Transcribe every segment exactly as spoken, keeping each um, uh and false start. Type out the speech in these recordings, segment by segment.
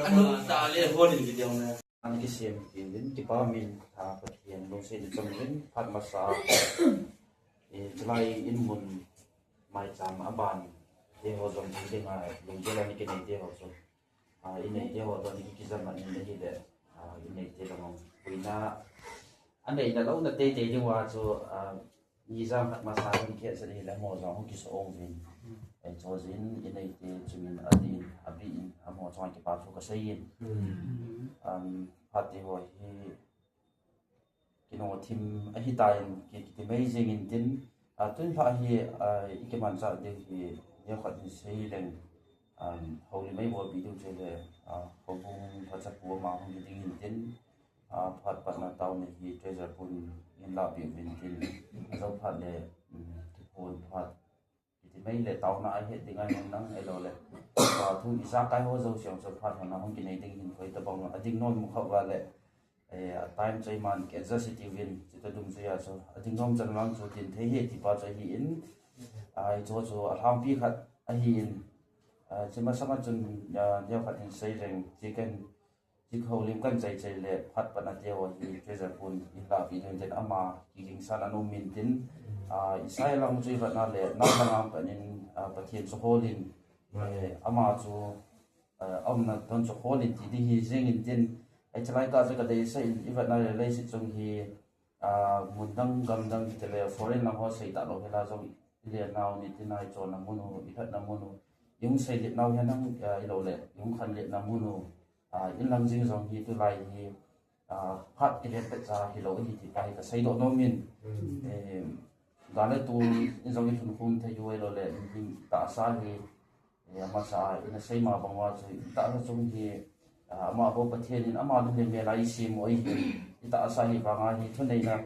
Anung ta le hon in video na. An kisem tin din kipa min tha Pathen lungset in chang din phat masa. E, chulai in mun mai cham aban te ho jong din dinga lunggel ani kinei te ho jong. A, inei te ho jong din kijam ani le hi le. A, inei te jong puina. Anei na lo na te te ding wa chu, a, Nijang khat masa hung kihet sah le mo jong hung kiso ong vin. Ei cho jin inei te chungin adin, abin, amo chong kipa thu kasei in. Um, phat te ho hi kino thim ahi ta in ki, kiti mai jing in tin. A, tun pha hi, a, ikiman cha ding hi, neo khat in sei leng. Um, holi mai bol pi ding che le, a, hobung pha cha pu ma hung ding in tin. A, phat patna taona hi treasure pun in la pi vin tin. Ajo phat le, um, thupun phat. Kiti mai le taona a het ding a nang nang elo le. Pa thu ijakai ho jo siang cho phat ho na hung kinei ding hin koi tabang a ding nom mu kha va le. E, a time chai man ke adjust ti vin, chuta dum chu ya chu. A ding nom chan lang chu tin thei he ti pa chu hi in. A, i cho chu a hlampi khat ahi in. A, chima sama chun, a, neo khat in sei reng, chicken, Chik ho lim kan chai chai le phat patna te ho hi treasure pun in la pi ding tin ama kiging san an um min tin, a, isai lang chu i vat na le nau lang ang panin, a, Pathen chu holin, eh, ama chu, eh, a umna don chu holin ti ding hi jing in tin, ai chalai ka chu ka dei sa in i vat na le lei si chung hi, a, mun dang gam dang ti le foreign lang ho sei ta lo hela jong i le nau ni tin ai chon na mun u, i khat na mun u, i hung sei le nau he nang, a, i lo le, i hung khan le na mun u, A, in lang jing jong hi tulai hi, a, phat kilen pet cha hi lo hi ti pa hi ka sei doh nom in. Mm. Eh, dan le tun in jong i thun khum thei u ai lo le, in hing ta sa hi, eh, ama sa in a sei ma bang wa chu, in ta sa chung hi, a, ama bo Pathen in ama lung le mel a i sim u ahi, in ta sa hi bang a hi thun nei na,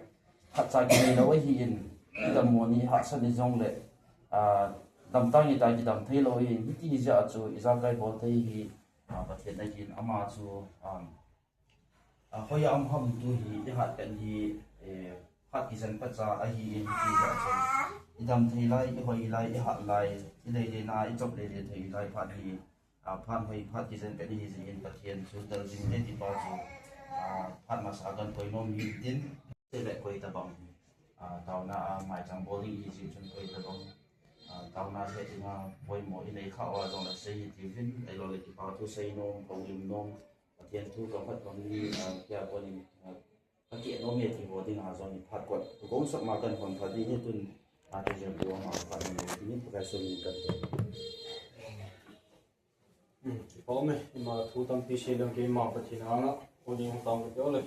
phat cha kinei lo ahi in, i dam mo ni ha sa ni jong le, a, dam ta ngi ta ki dam thei lo ahi in, hiti hi ja chu, i ja kai bol thei hi, A, Pathen ahin ama chu, um, a, hoiya um ham tu hi, i hat pen hi, eh, hat kijen pa cha ahi in ti ja chu. I dam thei lai, i hoi lai, i hat lai, i lei le na, i chop le le thei lai phat hi, a, phat hoi, phat kijen pen hi jing in Pathen chu dal jing le ti pa chu, a, phat masa kan koi nom hi tin, te le koi ta bang hi. A, taona a maicham bol ding i jing chun koi ta bang. A, taona he dinga poimo i nei kha uva jong le sei hi ti vin, ei lo le kipa thu sei nom, houlim nom, Pathen thu ka phat bang ni, a, kia pon in, a, ka kia nom e ti ho dinga jong i phat kot. Gong sak ma kan hon phat ni he tun, a, te jeng pu ama phat ni ti ni Pakai sung ni kan to. Hmm, amen. Ima thu tampi sei leng keima Pathen anga, houlim hung tang ka te le.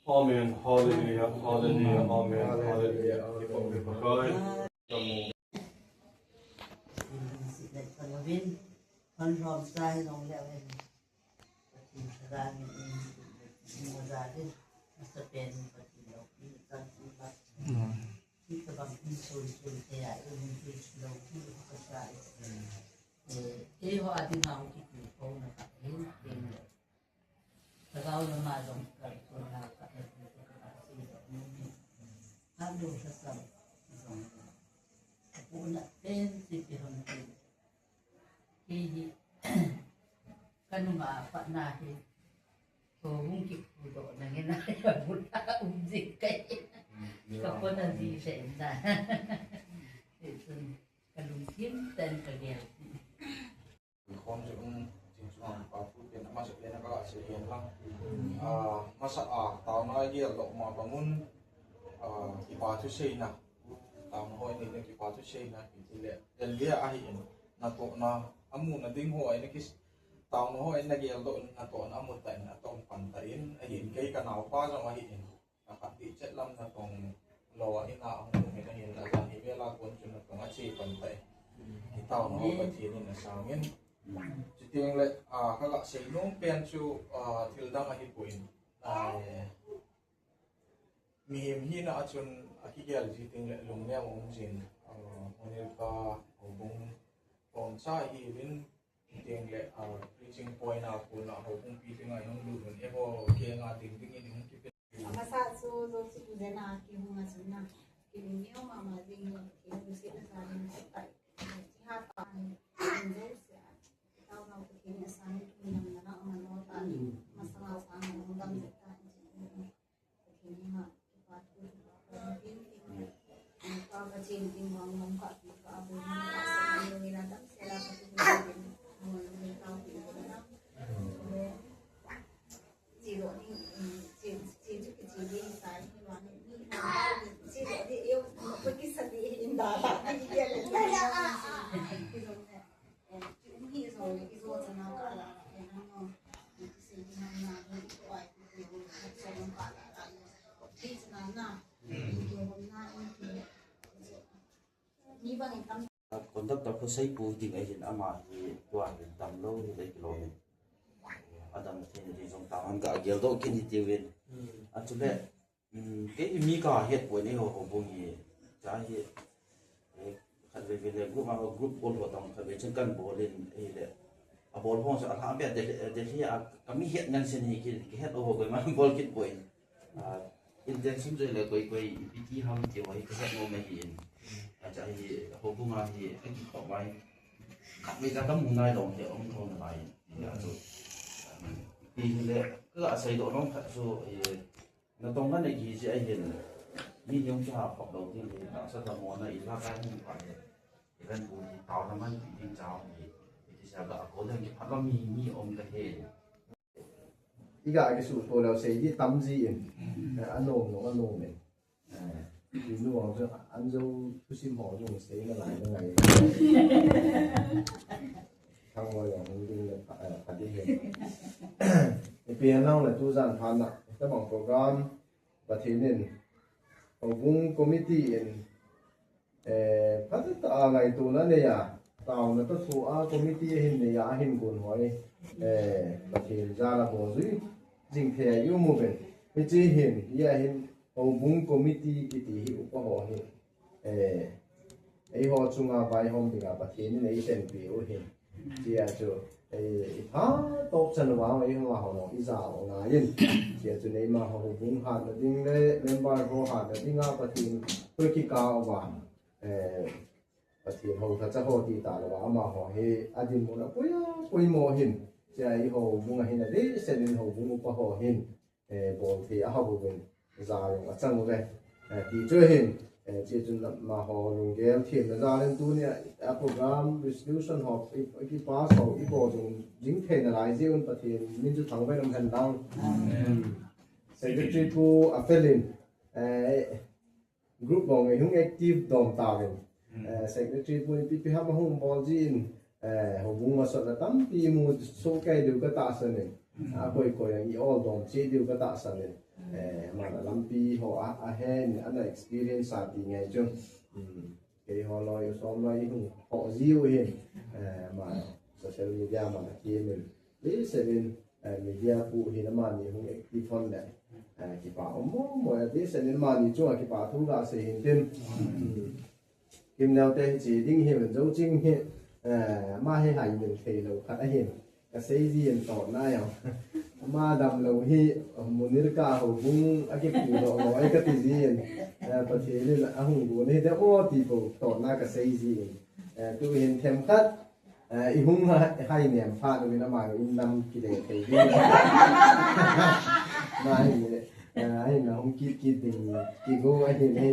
Amen. Hallelujah. Hallelujah. Amen. Hallelujah. Hallelujah. Kipa Pakai. Kamu. Hon hom sa hi long le wen. Pathen saga ni in mo ja de. Masa pen Pathen lo ni kan si ba. Ni ka bang in sun sun te ya in sun sun lo ni ka sa. Eh, eh, ho ading hao ki tu ko na ka in in. Lhagao lama jong kalson na khat na tu khat na si jong ni. Hadu lhasam jong. Kapu na pen si pi hon ti. Kei hi kanung a pat na hi. Ko hung kipu doh na nge na ya bu na um jing kai. Kapu na ji se na. Isun kalungthim ten kagel. Khom chu, um, ching chunga pa thu pen, amasa pen a ka sei hen lang. A, masa a, taona a gel doh ma bang un, a, kipa thu seina. Taona hoi ni le kipa thu seina, kiti le. Jan dia ahi in, natohna, amu na ding hoi na kis, taona hoi na gel doh, natohna amu ta in, atong pan ta in, ahi in, kei ka nau pa jong ahi in. Akhat ti chet lam natong lo a ina ahung tung in ahin la jan hi vela kon chun natong a che pan tai. Hi taona ho Pathen in asang in. Chuteng le, a, ka ga sei nom pen chu, a, thil dang ahi poi. A, mihem hina a chun a kigel ji teng le lungneo um jin. A, Monil ka houbung tawmcha hi vin Teng le, ah, preaching point a kona houbung pi dinga i hung lut un, eiho kenga ding dingin i hung kipe. Amasa chu, chu chu tu jena kihung a chun na. Kilungneo mama ding, kilungsetna sa ding chu tai. Chi ha pa ni. Conductor khu seipu ding ahin, ama hi tua hin damlou hi lei kilom in. Adam thei na ding jong tahan ka geldoh kit ni tiuvin. Achule, um, kei mi kahet poi, eiho houbung hi. Cha hi, eh, khatvei vei le group a, group call ho tong khatvei chun kan bol in, ahile. Abol ho chu alhah beh, Delhi, Delhi a kami het ngen sen hi ki, kihet ho koima bol kit poi. Ah, intention chu le koi koi ipi ti ham ti ho hi kahet nom ahin. Acha hi houbung a hi, akikhop mai. Khatvei cha kamu nailou hi um thou nalai. Achu. Ipi hile, kaseidoh nom khat chu, eh, natong khat nei kihi jeh ahin, mi jong kiha khop lou ding hi, tahsa damlouna ilah a hung pha hi, iven pu hi taona man pi ding cha hi, iti sa ga ko dang kiphat lou mi, mi um kahe. Iga kisuhthou lou sei di tam ji in, eh, anom nom, anom in. Eh, inu ang chu, an jo thusim ho jong sei nalai nangai. Thangvah jong hung ding le pha, eh, pha ding ahi. Ipi henlang le tujan phat na, tabang program, Pathen in, houbung committee in, eh, phatah a ngaitona nei a, taona toh thu a committee ahin nei a, ahin gon hoi, eh, Pathen jal a bol jui jing thei a i um uvin. Hiche hin, hia hin, houbung committee kiti hi upa ho hi. Eh, eiho chunga vaihom dinga Pathen in eichenpi u ahin. Chia chu, eh, iphatah chan uva eiho a ho jong ijao angaiyin. Chia chu eima houbung hatna ding le member ho hatna dinga Pathen thu kikah uva, eh, Pathen hou thacha ho ti talou a amaho hi adinmun apoi a poimo ahin. Chia eiho houbung a hin adehset in houbung upa ho hin eh, bol thei a hah uvin, ja jong achang uve. Eh, ti chu ahin, eh, chuti chun amaho lunggel themna jal in tunia, a program resolution ho i, i pass ho i bol jing thei nalai jeh un Pathen min chu thangvah in umhen lang. Amen. Secretary Pu Aphelin, eh, group bang ei hung active dom tauvin. Eh, secretary pu in ipi ipi ham ahung bol jin, eh, houbung masotna tampi imu soh kei diu katahsan in. Akoi koi a i ol dom cheh diu katahsan in. Eh, aman lampi ho a, ahen, ana experience a ti ngai chu. Hmm. Keiho loi, usom loi, ihung ho jiu hin. Eh, aman social media aman akim in. Please, eh, media pu hin amani hung active hon le, eh, kipa um mo mo, eh, ti sen in amani chunga kipa thu gasei hin tin. Kimneo te hiche ding hi ven jo ching hi, eh, ama hi haimil theilou khat ahin. Kasei jin tohna jong. Ama damlou hi, Munir ka houbung akipu lou lou ahi kati jin. Eh, Pathen in ahung gon ahi de o ti bou tohna kasei jin. Eh, tuhin themkhat, eh, ihung ha, hai nem phat uvin ama in nam kile thei ding. Ama hin, eh, ahin ahung kit kit ding, kigo ahin hi,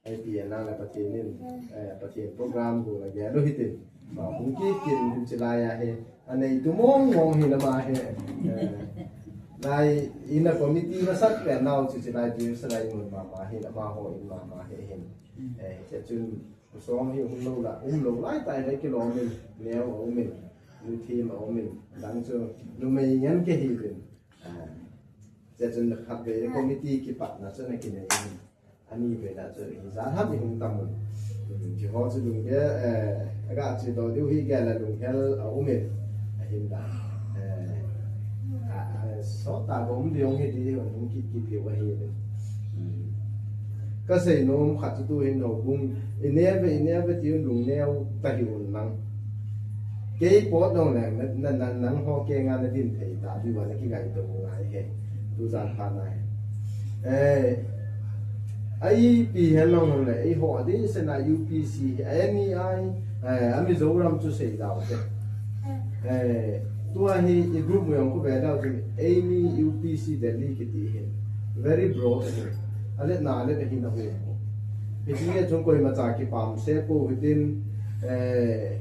ahi pi ana la Pathen in, eh, Pathen program go la gel u hitin. Ama hung kit kit in chilai a hi, anei tu mong mong hin ama hi, eh, lai in a committee masat pen nau chu chilai pi salai mun mama hin, amaho in mama hi hin. Eh, hichun, Song hi um lou la, um lou lai tai le kilom in, neo a um in, lungthim a um in, adang chu numei ngen kei hiuvin. Ah, chuti chun khatvei committee kipatna chu ana kinei in. Anivei na chu ijat ham ihung tam un. Keiho chu lunggel, eh, aga chedoh diu hi gel a lunghel a um in. Ahin da. Eh, a, a, sot tah a um ding hi ti hung kit kit diu ahi. Kasei nom khat chu tuhin houbung, i neo ve, i neo ve ti un lungneo ta hih un lang. Kei pot dong leng, na, na, na, nangho kenga nadin thei ta, diu va na kingaito ngai he. Tujan phat na hi. Eh, a ipi hen long le, eiho adeh sena U P C, N E I, eh, a Mizoram chu sei dau te. Eh, tua hi i group mu jong khu ve dau chu, eimi U P C Delhi kiti hi. Very broad hi. A let na let hi na hu. Hiche hi chun koima cha kipamse pou hitin, eh,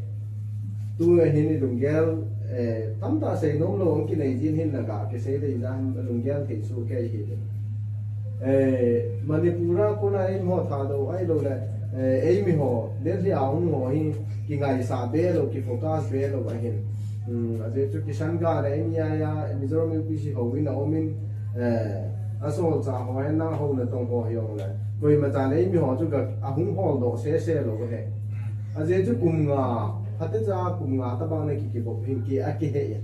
tu ahin i lunggel, eh, tamtah seinom lou hung kinei jin hin naga kisei dei jang lunggel thei chu kei hi. Eh, Manipur a kona eiho Thadou ahilou le, eh, eimi ho, Delhi a hung ho hi kingaisah be lou, kifocus be lou ahin. Hmm, ajeh chu kisanga le eimi a, a Mizoram U P C houin a umin, eh, asolchah ho hen lang hou natong ho hi ong le. Koima chan eimi ho chu ga ahung holdoh sese lou he. Ajeh chu kum nga, phatecha kum nga tabang na ki kibop hin ki akihe in.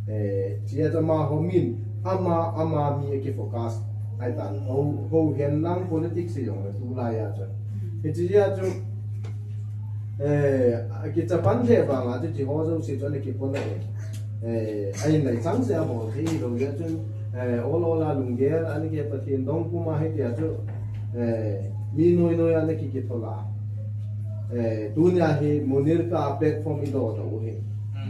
Eh, chia chu amaho min, ama, ama mi akifocus. Ahitan, hou, hou hen lang politics hi ong le tulai a chu. Hiche a chu, eh, kichapan lheh vanga chu hiche ho jouse chu ana kipon a e. Eh, ahin lai chang se abol thei lou jeh chun, eh, ol ol a lunggel, ana ki Pathen dong puma hitia chu, eh, mi noi noi ana ki kithol a. Eh, tunia hi Munirka platform i doh doh u hi.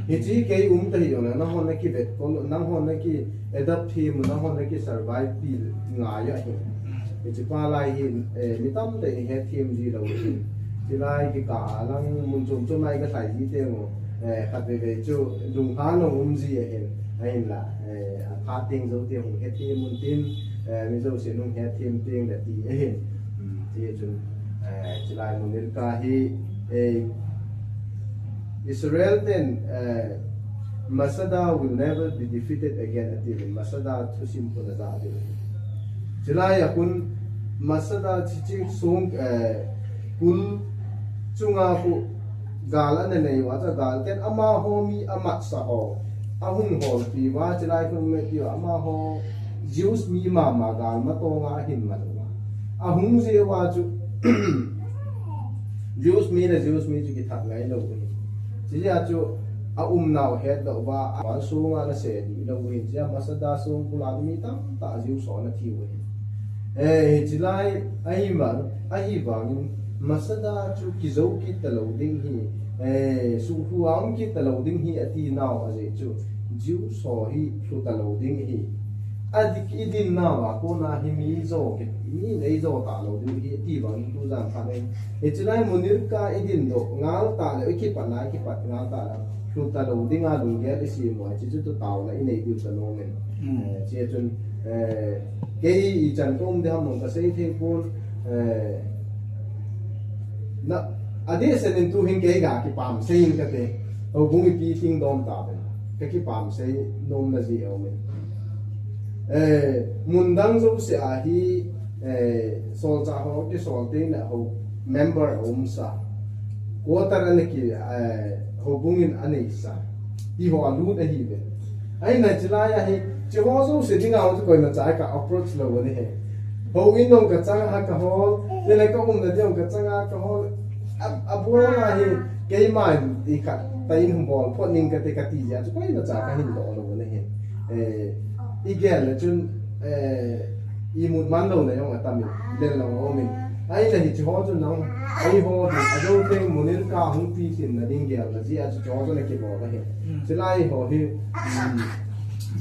Hiche kei um ta hi jong le, nanghon na kivet kon, nanghon na ki adapt them, nanghon na ki survive pi ngai ahi. Hiche pa lai hi, eh, mi tamtah in hethem ji lou hi. Chilai kikah a lang mun chom chom lai ka lhai ji teng u, eh, khatvei vei chu lunghan hung um ji ahin, ahinla, eh, aphat teng jouse hung hethem un tin, eh, mi jousen hung hethem teng le ti ahin. Hmm, ti chun, eh, chilai Munirka hi, eh, Israel ten, eh, Masada will never be defeated again, ati le, Masada thusim puna ja ati le. Chilai a kun Masada chichi sung, eh, kul chunga khu gal ana nei uva, cha gal ten amaho mi amatsa ho ahung holpi uva, chilai khun me pi uva, amaho Jews mi mama gal matonga ahin man uva. Ahung jeh uva chu Jews mi le Jews mi chu kithat ngai lou u hi. Chijeh a chu aumnau het lou uva, aval sunga ana se dih lou u hi. Chijeh a Masada sung kul a mi tamtah Jews ho ana thi u hi. Eh, hiche lai, ahivang, ahivangin Masada chu kijou kit talou ding hi, eh, sukhu a um kit talou ding hi ati nau ajeh chu Jews ho hi lhu talou ding hi. Adik i din nau a kona hi mi jo kit, mi nei jo talou ding hi ati vangin tujan phat in. Hiche lai Munirka i din doh ngal ta le, i kipat na, i kipat ngal ta le, lhu talou ding a lunggel i sem u, hiche chu tu taona i nei diu ta nom in. Hmm. Eh, chijeh chun, eh, kei ichan ka um ding ham mong ka sei thei pon, eh, na, adeh seh in tu hin kei ga kipamsei in kate, houbung ipi ting dom ta pen, ka kipamsei nom na ji um in. Eh, mun dang jouse a hi, eh, solchah ho kisol teng le ho member a um sa. Quarter ana ki, eh, houbung in anei sa. Ti ho alut ahi ve. Ahin hiche lai a hi, hiche ho jouse dinga chu koima cha ka approach lou u ahi. Houin jong ka chang a ka hol, tile ka umna ding jong ka chang a ka hol. A, abul a hi, keima in i khat, ta in hung bol phot ning kate kati jeh a chu koima cha ka hin doh lou u ahi. Eh, i gel le chun, eh, imut man louna jong atam in, lel lou a um in. Ahin hiche ho chu nang, eiho chu, ajou teng Munirka hung pi tin na ding gel na jeh a chu, chu ho chu na kibol ahi. Hmm. Chilai ho hi, um,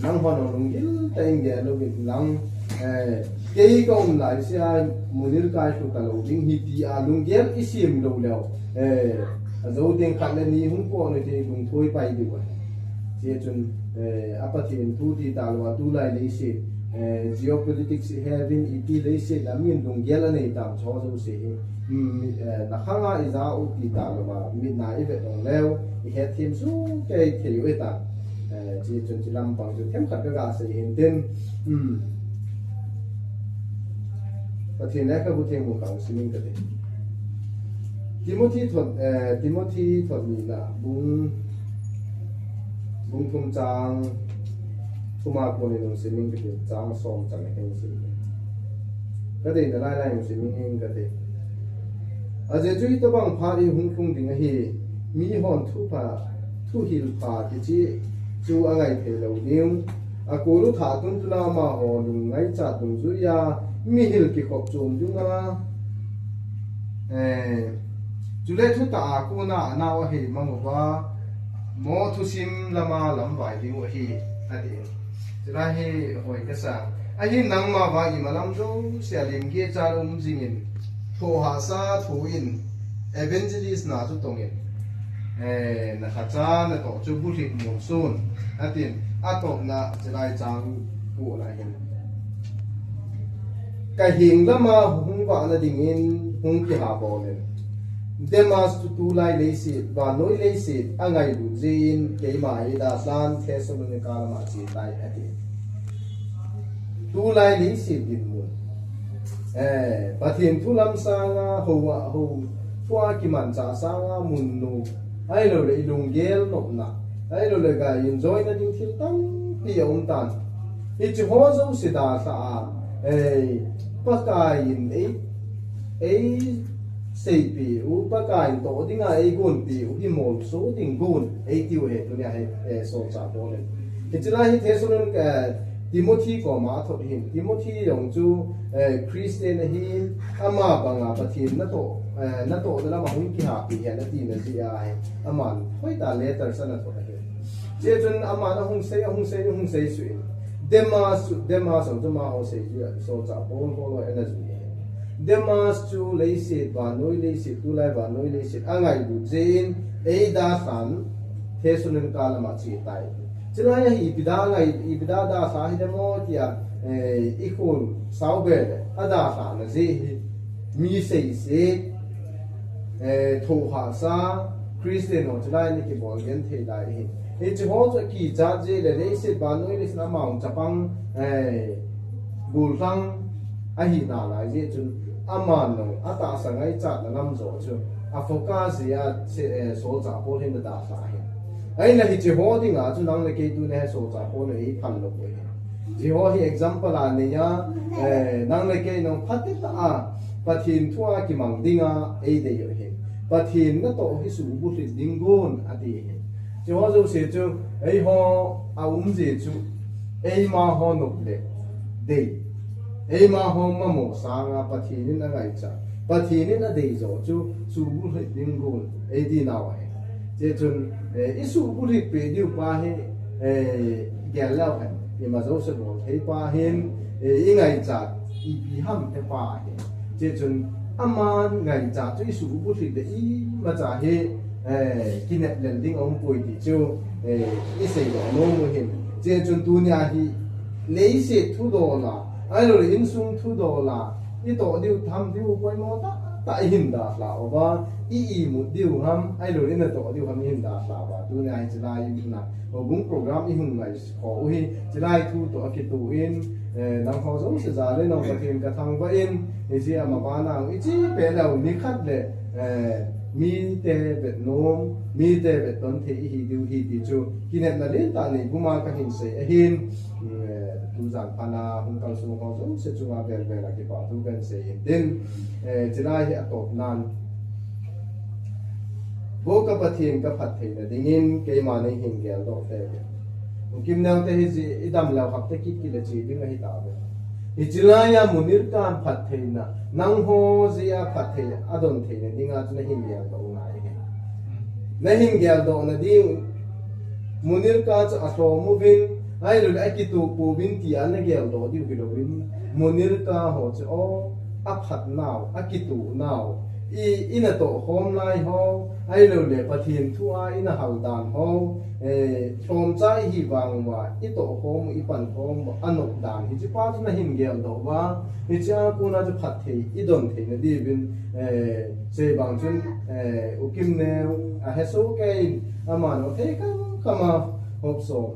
nanghon lunggil tah in gel uvin lang, eh, kei ka um lai sea Munirka hi lhu talou ding hi tia lunggel i sem lou leu, eh, ajou teng khat le ni hung kon u ti lungthoi pai diu ahi. Chijeh chun, eh, a Pathen thu ti talou a tulai leiset, eh, geopolitics i he uvin ipi leiset a min lunggel anei tam chu ho jouse hi. Hmm, mi, eh, na khang a i ja u ti talou a, mit na i vet u leu, i hetthem soh kei thei u ahi ta. Eh, chijeh chun hiche lampang chu themkhat ka ga sei hin tin. Hmm. Pathen lekhabu theng mu kang simin kate. Timothy thot, eh, Timothy thot nina bung, bung thum chang thum a kon in hung simin kate, chang som chan a hin simin. Ka deina lai lai hung simin kate. Ajeh chu hitobang phat hi hung lhung ding ahi, mihon thupha, thuhil pha kicheh chu angai thei lou ding. Akol u thah tun tun a amaho lung ngaichat dungjuia, mihil kikhop chom dunga, eh, chule thutah a kona anao ahei mang uva, mo thusim lama lamvai ding u ahi, ati. Chulai hi hoi kasa. Ahin nangma vang imalam jousea lemgeh chan um jingin. Thohhahsa thu in evangelist na chu tongin, eh, na khacha natoh chu bulhit mun sun, atin, atopna chilai chang pu na hin. Ka hing lama hung vahna dingin hung kiha bol in. Demas chu tulai leiset, vannoi leiset, angailut jeh in keima eidalhan Thessalonica lama che tai ati. Tulai leiset dinmun. Eh, Pathen thu lam sanga, ho a, ho, thu a kimanchah sanga, mun nu. Ahilou le, i lunggel nopna. Ahilou le, ga enjoy na ding thil tampi a um tan. Hiche ho jouse dalha a, eh, Pakai in ei, ei seipeh u, Pakai in toh dinga ei gonpeh u, hi molso ding gon, ei tiu ahi, tunia hi, eh, solchah Paul in. Hiche lai hi Thessalon, eh, Timothy koma athot hin. Timothy jong chu, eh, Christian ahin, ama banga Pathen natoh, eh, natohna lama hung kihahpeh hen atina jeh ahi. Aman hoitah letter sa anathot ahi. Hichun aman ahung sei, ahung sei, ahung sei suh in. Demas, Demas jong chu amaho seijui a, solchah Paul holoi ana jui ahi. Demas chu leiset, vannoi leiset, tulai vannoi leiset, angailut jeh in, eidalhan, Thessalonica lama che tai. Chulai a hi ipi dalha, ipi dalha hi demo tia, eh, i khun sao be le, adalhana jeh hi, mi seise, eh, thohhahsa, Christian ho chulai ni kibol genthei lai hi. Hiche ho chu akichat jeh le, leiset vannoi leiset amaho chapang, eh, gollhang ahina lai jeh chun, aman jong atahsa ngaichatna lam joh chu, a focus jeh a, se, eh, solchah Paul hin adalha ahi. Ahinla hiche ho dinga chu nang le kei tunia hi solchah Paul in eiphal lou u ahi. Hiche ho hi example a neiya, eh, nang le kei jong phatechan Pathen thu a kimang dinga eidei u ahi. Pathen natoh hi suhbulhit ding gon ati ahi. Hiche ho jouse chu, eiho a um jeh chu, eima ho nop le dei. Eima ho mamo sanga Pathen in angaichat, Pathen in adei joh chu, suhbulhit ding gon eiti nau ahi. Hichun, eh, i suhbulhit peh diu pa hi, eh, gel leu hen, ima jouse bol thei pa hin, eh, i ngaichat, ipi ham hepa ahi. Hichun, aman ngaichat chu i suhbulhit le imacha hi, eh, kinep lel ding aum poi ti chu, eh, i seidoh nom u ahin. Hichun tunia hi, leiset thudol a, ahilou le insung thudol a, i toh diu tham diu poimo tahtah i hin dalha uva, i imut diu ham, ahilou le i natoh diu ham i hin dalha uva. Tunia hi chulai i na, houbung program i hung ngai kho u hi, chulai thu toh akitoh in, eh, nangho jouse jal in, Pathen ka thangvah in, hiche a ma pa nau, i che peh leu nikhat le, eh, mite vetnom, mite vetton thei i hi diu ahi ti chu, kinepna lentah nei puma ka hin sei ahin, eh, tujan phat a hung kalsong ho jouse chunga velvel a kipa thu kahin sei in tin, eh, chulai hi atopnan. Vo ka Pathen ka phattheina dingin keima nei hin geldoh teu ve. U Kimneo te hi jeh i dam leu hapta kit kit le che ding ahi tauve. Hiche laiya Munirka phattheina, nangho jeh a phatthei adon theina dinga chu na hin geldoh u ngai ahi. Na hin geldoh na ding, Munirka chu alhom uvin, ahilou le akitoh pouvin tia na geldoh diu hilouvin, Munirka ho chu o, aphat nau, akitoh nau, i, i natoh khom lai ho, ahilou le Pathen thu a i nahal dan ho, eh, lhomcha i hi vang uva, i toh khom u, i pan khom u, anop dan, hiche pa chu na hin geldoh uva, hiche a kona chu phatthei i don theina diuvin, eh, sei bang chun, eh, U Kimneo, ahe soh kei in, aman o thei kam kam a, hop som,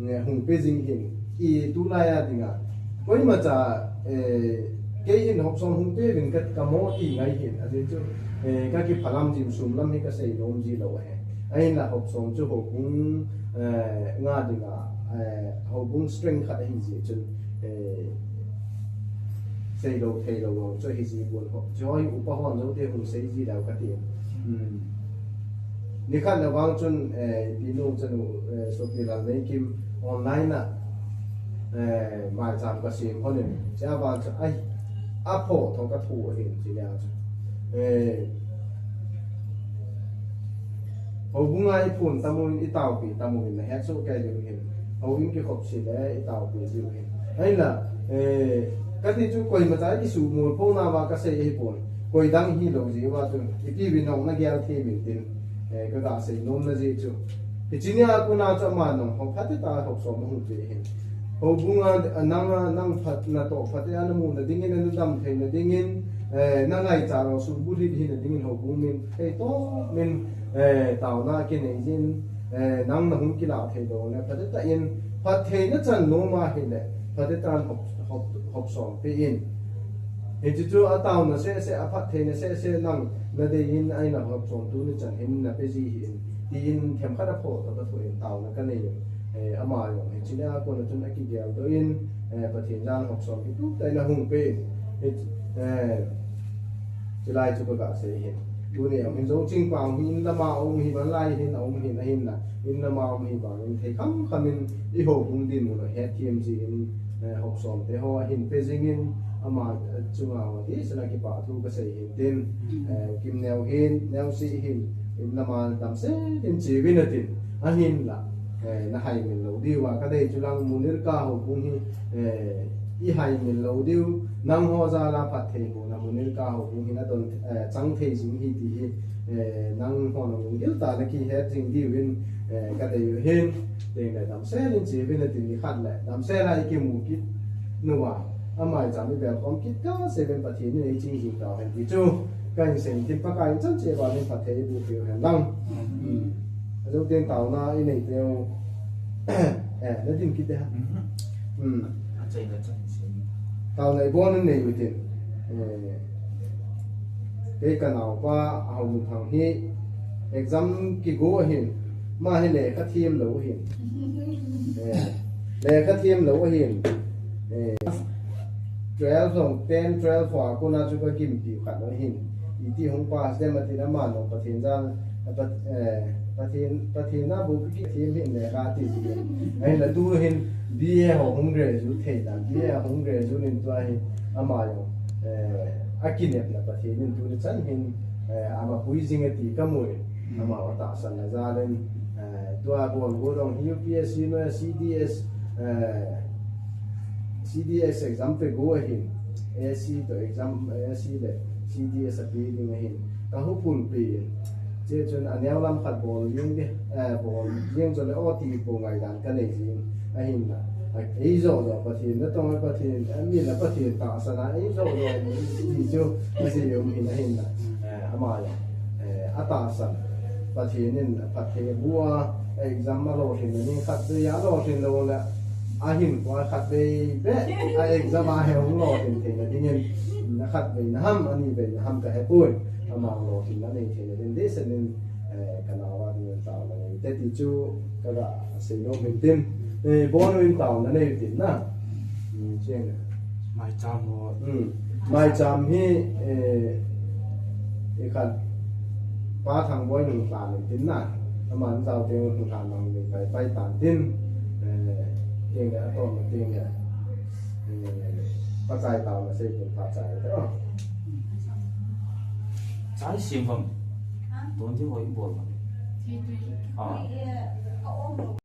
eh, hung pe jing hin, i tulai a dinga. Koimacha, eh, kei hin hop som hung pe uvin ka, ka mo ti ngai hin, ajeh chu, eh, ka kiphalam jin sum lam hi ka sei nom ji lou ahi. Ahinla hop som chu houbung, eh, nga dinga, eh, houbung strength khat ahi jeh chun, eh, seilou, theilou, lou chu ahi ji pon ho. Chu hi upa hon jouse hung sei ji leu kati. Hmm. Nikhat na vang chun, eh, ipi nu chanu, eh, Sopi Lalneikim online a, eh, maicham ka sem hon in. Chea vang chu, ai, apho tho ka thu ahin, chi nia chu. Eh, houbung a i phun tamu in, i taopi tamu in, na het soh kei diu hin. Houin kikhop se le, i taopi diu hin. Ahinla, eh, kati chu koimacha i suhmol pona va ka sei ahi pon. Koi dang hilou jeh uva chu, ipi vinong na gel thei min tin, eh, ka ga sei nom na jeh chu. Hiche nia kona chu ama nong ho phatah a hop som hung pe hin. Houbung a, nang a, nang phat, natoh phat a na mu na dingin, na dam thei na dingin, eh, na ngaicha lou suhbulhit hi na dingin houbung min, thei to min, eh, taona kinei jin, eh, nang na hung kilah thei lou le, phatah in, phattheina chan nom ahile, phatah in hop, hop, hop som pe in. Hichu chu a taona sese, a phattheina sese nang na dei in, a in a hop som tu ni chan hin na pe ji hin, tin themkhat a pho to ka thu in taona ka nei. Eh, ama jong hiche nia kona chun a kigel doh in, eh, Pathen jal hop som kitup tah in a hung pe in. Hi, eh, chulai chu ka ga sei hin. Tuni a hin Zoching pang hin lama um hi, van lai hin a um hin, a hin na. In lama um hi vangin thei kham kham in i houbung dinmun a hetthem jin, eh, hop som te ho a hin pe jing in ama, eh, chunga ho ti sina kipah thu ka sei hin tin, eh, Kimneo hin, Neosi hin, in lama damsel in che uvin atin, a hin la, eh, na haimil lou diu a ka dei chu lang Munirka houbung hi, eh, i haimil lou diu, nang ho jal a phatthei bohna Munirka houbung hin a don, eh, chang thei jing hi ti hi, eh, nang ho na lunggil tah a na kihet jing diuvin, eh, ka dei u hin, tin le damsel in che uvin atin ni khat le, damsel a i kimu kit nu a, ama i cham i bel khom kit ka sei uvin Pathen in ei ching jing tau hen ti chu, ka hin sei tin Pakai in chan che val in phatthei boh peh u hen lang. Hmm. A jo tin taona i nei teu, eh, na din kit te ha. Mhm. Hmm. A chai na chan sei. Taona i bon in nei u tin. Eh, kei ka naopa a Haominthang hi exam kigo ahin, ama hi lekha them lou ahin. Eh, lekha them lou ahin. Eh, twelve jong, ten, twelve a kona chu ka gimpi khat lou ahin. Iti hung pass dem atin ama jong Pathen jal, Pat-, eh, Pathen, Pathen a bou ka kithem hin lekha ti ji. Ahinla tu hin B A ho hung graduate thei dan, B A hung graduate in tua hi ama jong, eh, a kinepna Pathen in tuni chan hin, eh, ama pui jing e ti ka mu in, ama a tahsanna jal in, eh, tua bol go dong hi U P S C no C D S, eh, C D S exam pe go ahin, A C to exam, A C le C D S a pe ding ahin, ka hupul pe in. Che chun a neo lam khat bol jing di, eh, bol jing chun le O T bol ngai dan ka nei jing ahin na. A, ei jo jo Pathen na tong Pathen, a mi na Pathen tahsan a, ei jo jo ti chu, a si um hin ahin na. Eh, ama le, eh, a tahsan. Pathen in phatthei bu a, exam a lolhin na ni khat vei a lolhin lou le, a hinkho a khat vei beh, a exam a he hung lolhin thei na dingin, na khat vei na ham, a ni vei na ham ka he poi. Ama lolhin na nei thei na ding, dei sen in, eh, ka nao a ding in taona nei te ti chu ka ga sei nom hin tin. Eh, bon in taona nei tin na. Hmm, cheng. Maicham ho. Hmm. Maicham hi, eh, i khat Pa Thangboi nung tlan in tin na. Aman jao teng nung tlan mang ni pai pai tan tin. Eh, teng le atom teng le. Eh, Pakai taona sei tin Pakai te. Oh. Chai sim ham. Don tin hoi bol ham. Ah.